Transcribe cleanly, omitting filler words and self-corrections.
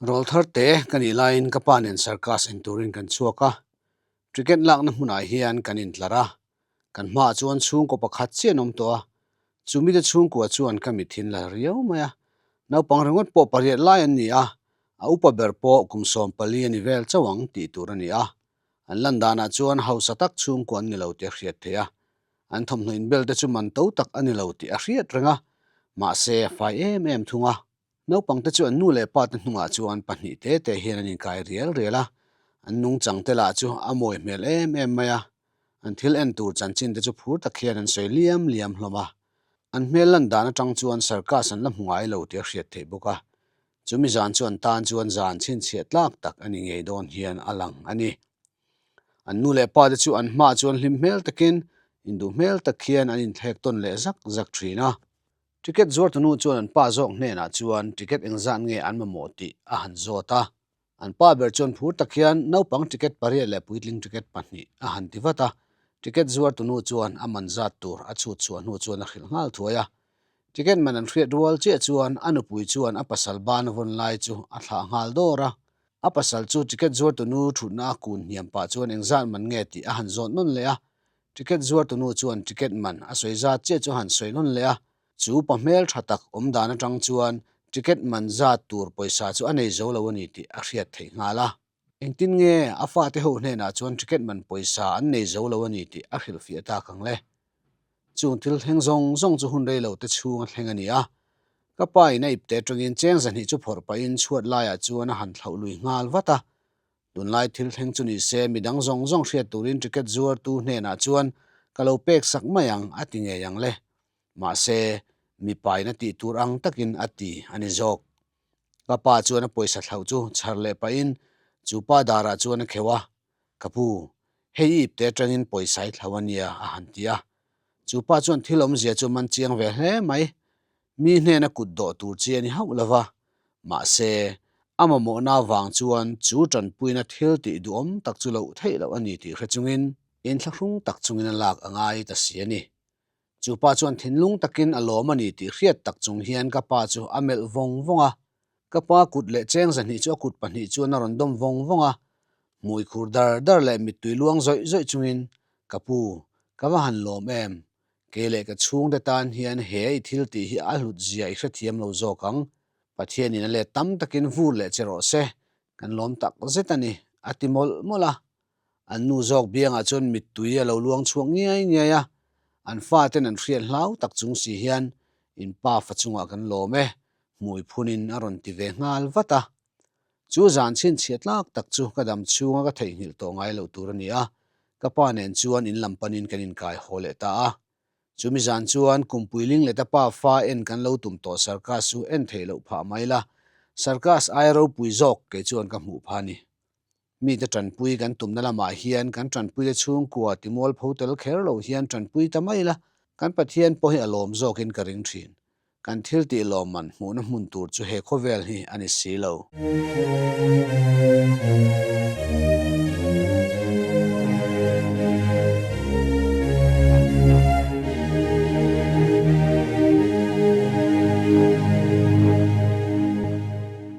Rawlthar te ka nih laiin ka pa nen circus en turin kan chhuak a, ticket lakna hmunah hian kan intlar a, kan hmaah chuan chhungkaw pakhat chiah an awm tawh a, chu mite chhungkua chuan ka mithin la riau mai a, naupang ringawt pawh pariat lai an ni a, a upa ber pawh kum 14 a ni vel chauh ang tih tur a ni a, an lan danah chuan hausa tak chhungkua an ni lo tih a hriat theih a, an thawmhnaw inbel te chu man to tak a ni lo tih a hriat reng a, mahse a fai em em thung a. Naupangte chu an nu leh pa te hnungah chuan pahnih te te hian an inkai rial rial a, an nungchang te lah chu a mawi hmel em em mai a, an thil en tur chanchin te chu phur tak hian an sawi liam liam hlawm a. An hmel lan dan atang chuan circus an la hmu ngai lo tih a hriat theih bawk a, chumi zan chu an tan chuan zan chhinchhiah tlak tak a ni ngei dawn hian a lang a ni. An nu leh pa te chu an hmaah chuan hlim hmel takin, induh hmel tak hian an inthlek tawn leh zak zak thin a. Ticket zuartunu chuan an pa zawk hnenah chuan ticket engzat nge an mamawh tih a han zawt a. An pa ber chuan phur tak hian naupang ticket pariat leh puitling ticket pahnih a han ti vat a. Ticket zuartunu chuan a man zat tur a chhut chhuah hnu chuan a hrilh nghal thuai a. Ticket man an hriat rual chiah chuan a nupui chuan a pasal ban vawn lai chu a thlah nghal dawr a. A pasal chu ticket zuartunu thutna a kun hniam pah chuan engzat man nge tih a han zawt nawn leh a. Ticket zuartunu chuan ticket man a sawi zat chiah chu a han sawi nawn leh a, chu pa hmel tha tak awm dan atang chuan ticket man zat tur pawisa chu a nei zo lo a ni tih a hriat theih nghal a. Engtin nge a fate ho hnenah chuan ticket man pawisa an nei zo lo a ni tih a hrilhfiah tak ang le? Chung thil thleng zawng zawng chu hun rei lo te chhung a thleng a ni a, ka pa in a ipte atangin cheng zahnih chu phawrh pahin chhuat laiah chuan a han thlauh lui nghal vat a, Tunlai thil thleng chu ni se, midang zawng zawng hriat turin ticket zuartu hnenah chuan ka lo pek sak mai ang a ti ngei ang le. Mahse, mipain a tih tur ang takin a ti a ni zawk. Ka pa chuan a pawisa thlauh chu chhar leh pahin chu pa darah chuan a kheuh a, Ka pu, hei i ipte atangin pawisa i thlauh a nia a han ti a. Chu pa chuan thil awmzia chu man chiang ve hle mai. Mi hnena kut dawh tur chi a ni hauh lo va, mahse, a mamawhna avang chuan chu tanpuina thil tih duhawm tak chu loh theih loh a ni tih hre chungin inthlahrung tak chungin a lak a ngai ta si a ni. Chu pa chuan thinlung takin a lawm a ni tih hriat tak chung hian ka pa chu a melh vawng vawng a, ka pa kut leh cheng zahnih chu a kut pahnih chuan a rawn dawm vawng vawng a, hmui khur dar dar leh mittui luang zawih zawih chungin, Ka pu, ka va han lawm em? Kei leh ka chhungte tan hian he i thil tih hi a hlut zia i hrethiam lo zawk ang. Pathianin a let tam takin vur leh che rawh se, kan lawm tak zet a ni, a ti mawlh mawlh a. An nu zawk biangah chuan mittui a lo luang chhuak ngiai ngiai a, an faten an hriat hlau tak chung si hian in pa fa chungah kan lawm e, hmui phunin a rawn ti ve nghal vat a. Chu zan chhinchhiah tlak tak chu ka dam chhunga ka theihnghilh tawh ngai loh tur a ni a, ka pa nen chuan in lam panin kan inkai haw leh ta a. Chumi zan chuan kumpui ling leh ta pa fa en kan lo tum tawh circus chu en theih loh phah mai la, circus aia ropui zawk kei chuan ka hmuh pha ni. Mite tanpui kan tumna lamah hian kan tanpuite chhungkua timualpho tel kher lo hian tanpui ta mai la, kan Pathian pawh hi a lawm zawkin ka ring thin. Kan thil tih lawmman hmuhna hmun tur chu he khawvel hi a ni si lo.